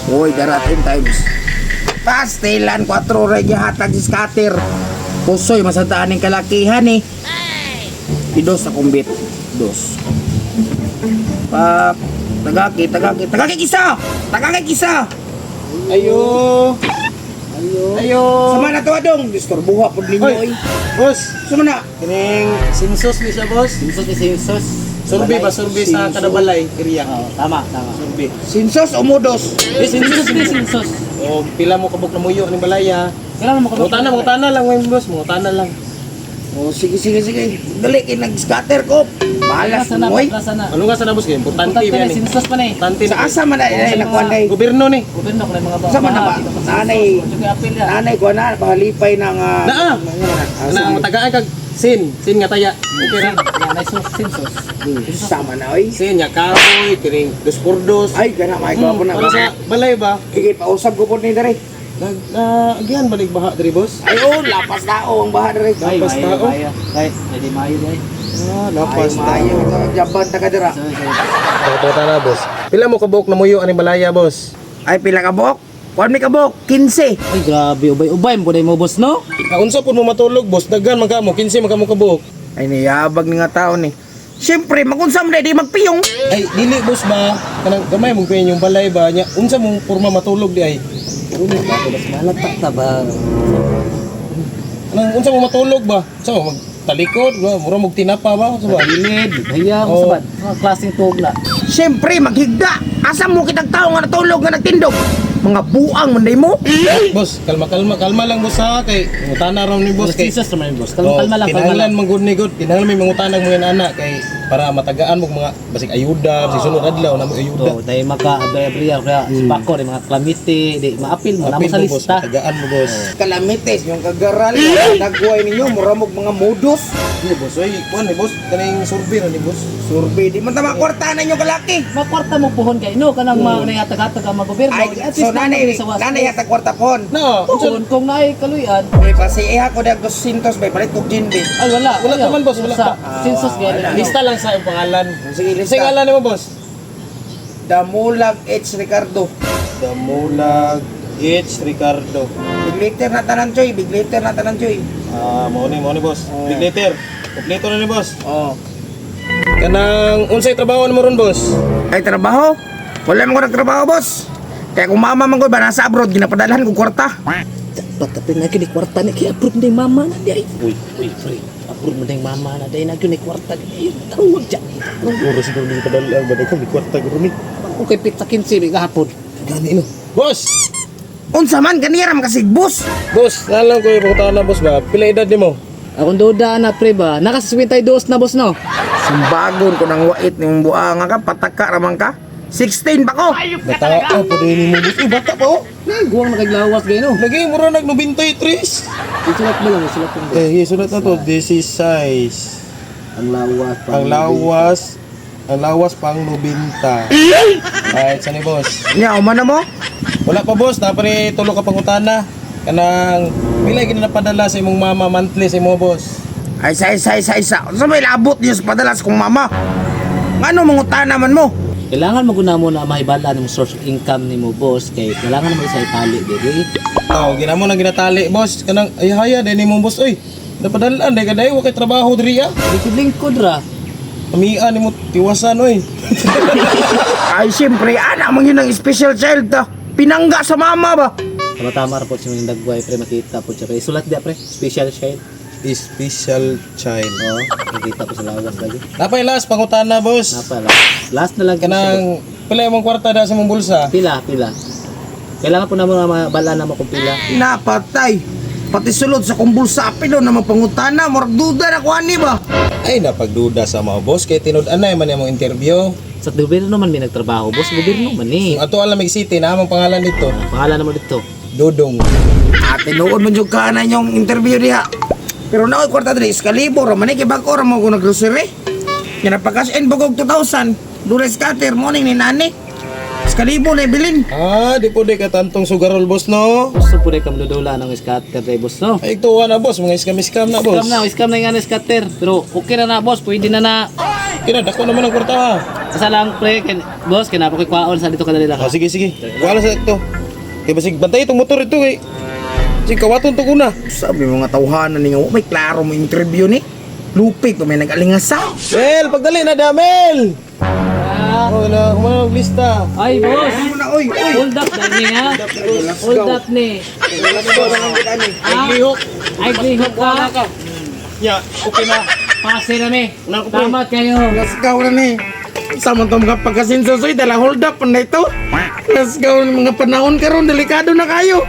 Uy, dara 10 times. Pastilan, 4 ray gihatag si scatter. Pusoy, masantaan ng kalakihan eh. Idos akong bit. Dos. Pak, tagaki, tagaki, tagaki kisa! Tagaki kisa! Ayo. Ayo. Sama na to adong, disturbuha pud ninyo Oy. oy. Boss, Sama na. kining census ni siya, boss. Census ni census. Survey ba survey sa Census. kada balay area. Oo, tama, tama. Survey. Sinsos o mudos? Eh, Census ni census. O pila mo kabuk na muyo ning balaya. Kailangan mo Mangutana lang ngayon, boss, mangutana lang. O sige, sige, sige. Dali kay nag-scatter ko. Balas Plaza na, mo oy. plaza na. Ano nga sa na boss kay importante Importante ba na ni? census pa na eh. Importante Sa na. asa man na ay nakuha na Gobyerno ni. Gobyerno ko na yung mga Sa man na ba? Nanay. Nanay ko na pahalipay ng Naa. Ah, Na sige. matagaan kag sin, sin nga taya. Okay ra. Nanay census. Sama na oy. Sin nya kahoy, kining dos por dos. Ay kana may ko na. Para sa balay ba? Sige, pausab ko po ni dere. Nag na agihan ba baha diri, boss? Ay oh, lapas tao ang baha dere. Ay, Lapas maayo, tao. maayo. Ay, hindi maayo ay. Ah, Ay, lapas maayo ito jaban ta ka dira. Sorry, sorry. Pangutana, boss. Pila mo kabuk na muyo ani balaya, boss? Ay pila ka buok? Kuan mi ka buok? 15. Ay, grabe, ubay-ubay mo mo boss no? Kaunsa pud mo matulog, boss? Daghan man ka mo, 15 man ka mo kabuok. Ay niyabag ni nga tao ni. Siyempre, magunsa mo na di magpiyong. Ay, dili boss ba? Kanang gamay mong kuya yung balay ba nya? Unsa mong porma matulog di ay? Una ba ako mas malatak ta ba? Kanang unsa mo matulog ba? Unsa mo magtalikod ba? Mura mog tinapa ba? Unsa ba? Gilid, hiya mo Oo. sa ba? Mga klaseng tuog na. Siyempre, maghigda. Asa mo kitang tao nga natulog nga nagtindog? Mga buang man day mo. Boss, kalma kalma kalma lang boss ha kay mangutana ra ni boss kay. Census naman yun, boss. Kalma, kalma lang, kalma Kinahanglan lang. man gud ni gud. Kinahanglan may mangutana ang mga anak kay para matagaan mo mga basig ayuda, basig sunod adlaw na mo ayuda. To, dahil maka abriya kaya si Paco di mga kalamiti, di maapil mo namo Apil sa mo, boss, lista. matagaan mo boss. Kalamites, yung kagaral, nagway ninyo, muramog mga modus. Ni boss, oy, kuan ni boss, kaning survey ra ni boss. Survey, di man tama kwarta na inyo kalaki. Makwarta mo puhon kay no kanang mga nayatag-hatag ang mga gobyerno. Ay, At so least nanay, naa sa was. nanay yata kwarta pon. No, unsa Puhon kung naay kaluyan. May pasiiha ko dag 200 bay palit kog gin bay. Ay wala. Wala Ayaw. naman, boss, wala Sa pa. census gyud. Lista lang sa iyong pangalan. Sige, lista. Sa ngalan nimo, boss? Damulag H. Ricardo. Damulag H. Ricardo. Big liter na tanan choy, big liter na tanan choy. Ah, mo ni boss. Big letter. Kompleto na ni boss. Oh. Kanang unsay trabaho nimo ron, boss? Ay trabaho? Wala man ko nagtrabaho, boss. Kaya kung mama man ko ba nasa abroad ginapadalhan ko kwarta. Dapat kapit na gyud ni kwarta ni kay approve ni mama na di ay. Uy, uy, pre. Approve mo na yung mama na di na gyud ni kwarta. Ay, tawag dyan. Oras siguro ni padala ba ko ni kwarta guro ni. Okay, pizza 15 may gahapon. Gani no. Boss. Unsa man ganira man kasi boss. Boss, nalang ko yung pangutana, boss ba? Pila edad nimo? Akong duda na pre ba. Naka 52 na boss no. Sumbagon ko nang wait nimong buanga ka pataka ra man ka. 16 pa ko. Bata ah, pa din nimo, boss. Eh, bata pa oh. Guwang na kaglawas gay no. Lagi mura nag 93. Isulat mo lang, isulat mo. Eh, sulat na to. This is size. Ang lawas pa. Ang lawas pang 90. Ay, sa ni boss. Nya uma na mo? Wala pa boss, na pre tulo ka pangutana. Kanang pila gid na padala sa imong mama monthly sa imo boss? Ay sa isa isa isa. Unsa may labot niyo sa padalas kong mama? Ngano mangutana man mo? Kailangan mo guna mo na mahibala ng source of income nimo boss kay kailangan mo sa itali dili. Oh, ginamo nang ginatali boss. Kanang ay haya din nimo boss oy. Napadalaan day kaday wa kay trabaho diri ah. Lingkod-lingkod ra. Amia nimo tiwasan oy. Ay siyempre anak man yun ang special child ta. Pinangga sa mama ba? Tama tama ra po siya yung dagway pre makita po siya pre. Isulat dia pre, special child. Special child. Oo, makita po sa lawas lagi. Napay last pangutana boss. Napa last. Last na lang Kanang pila imong kwarta da sa imong bulsa? pila pila. Kailangan po na mo na mabala na mo kung pila. Napatay. Pati sulod sa kong bulsa apilo na mapangutana, murag duda na ko ani ba? Ay napagduda sa mga boss kay tinud-anay man imong interview. Sa gobyerno man may nagtrabaho, boss gobyerno man ni. Kung ato alam City na among pangalan dito, Pangalan na mo dito. Dodong. Ate noon man jud ka na inyong interview diha. Pero naoy kwarta diri iskalibo ra man eh, kay bag-o ra mo ko naggrocery. Nga napakas in bugog 2000. Dulay scatter morning ni nani. Iskalibo na ibilin. Ah, di po di ka tantong sugarol boss no. Gusto po rin kamdudula ng scatter day boss no. Ay tuwa na boss, mga scam-scam na boss. Scam na nga ng scatter. Pero okay na na boss, pwede na na. Okay na, dako naman ang kwarta ha. Asa lang pre, kin, boss, kinapa ko'y kwaon sa dito kadali lang. Ah, sige, sige. Wala sa ito. Kay basig bantay itong motor ito kay. Sige, kawaton to kuna. Sabi mga tawhanan ni nga, wa may klaro mo interview ni. Lupig pa may nag-alingasa. Mel, pagdali na damel. Ah. Oh, na kumano lista. Ay, boss. Ano na, oy, oy. Hold up na ni ha. Hold up ni. Let's go na ang gitani. Ah, ay, lihok ka. Ya, okay na. Pase na mi. Una ko, pre. Tama kayo. Let's go na ni. Sa man tong mga pagkasinsosoy, dala hold up na ito. Let's go mga panahon karon, delikado na kayo.